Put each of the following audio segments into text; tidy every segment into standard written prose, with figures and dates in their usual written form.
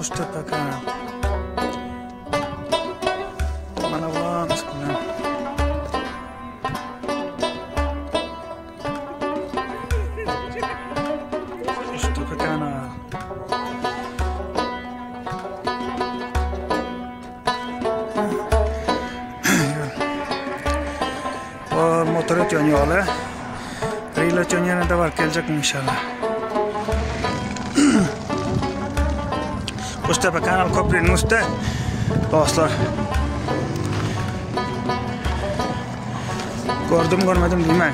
Kuştepe kanal. Mana bulan üstünden. Kuştepe kanal. O motor ötýän ýoly. Ril ötýän ýerine de baryp geljek inşallah. Kuştepe kanal köprüniň üstü. Dostlar. Gördüm görmedim diýmäň.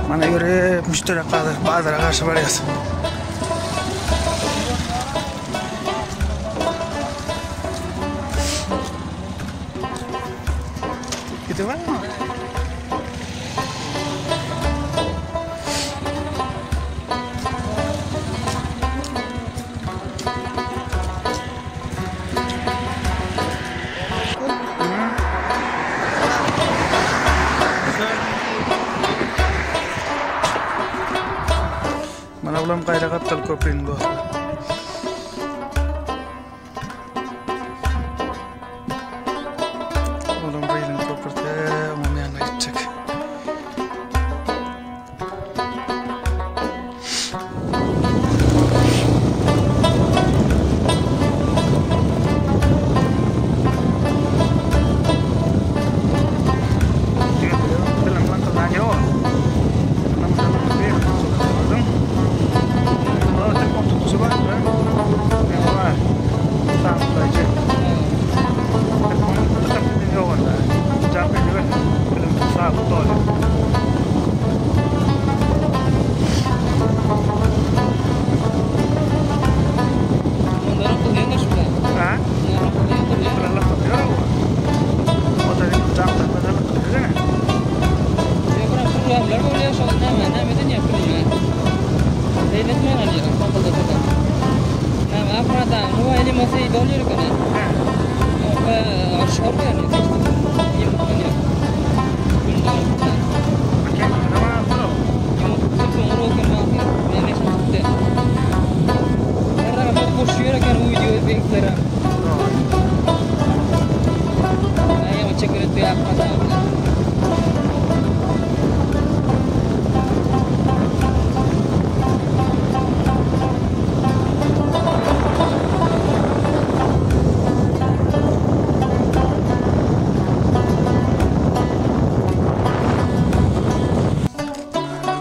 Mana ýörüp müşterek bazara garşy barýas. Gidip alma. Mana bulam gaýra gapdal köprüniň dostlar. Olam gyzyň köprüsi onuň ýanyna gitjek.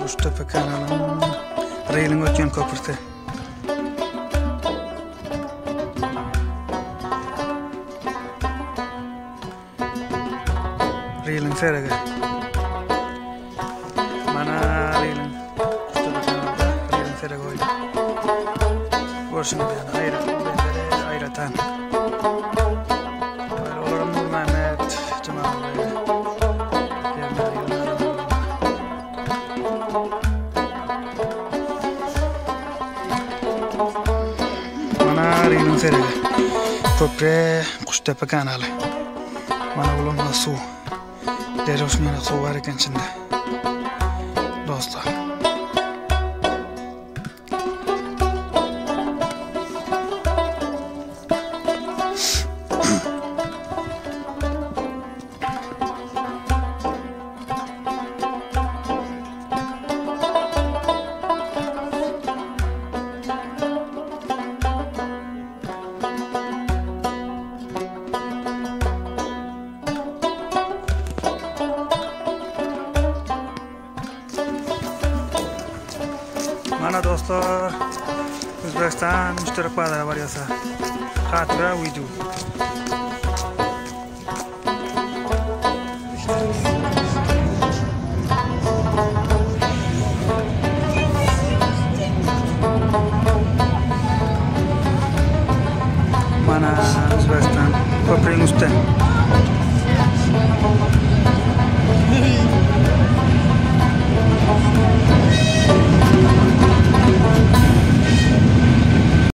Guştepe kanalynyň reýliň ötýän köprüsi. Reýliň seregi. Mana reýliň Guştepe kanalynda reýliň seregi goýulýar. Görşüňiz ýaly aýratyn benderi aýratan. Olaram Nurmämmet Jemaly. Mana Riniň seregi. Köpre Kuştepe kanaly. Mana bulanda suw. Derýa şunýaly suw bar eken içinde. Dostlar. Mana dostlar, Özbekistan müşterek bazara barýarsa. Hatyra wideo.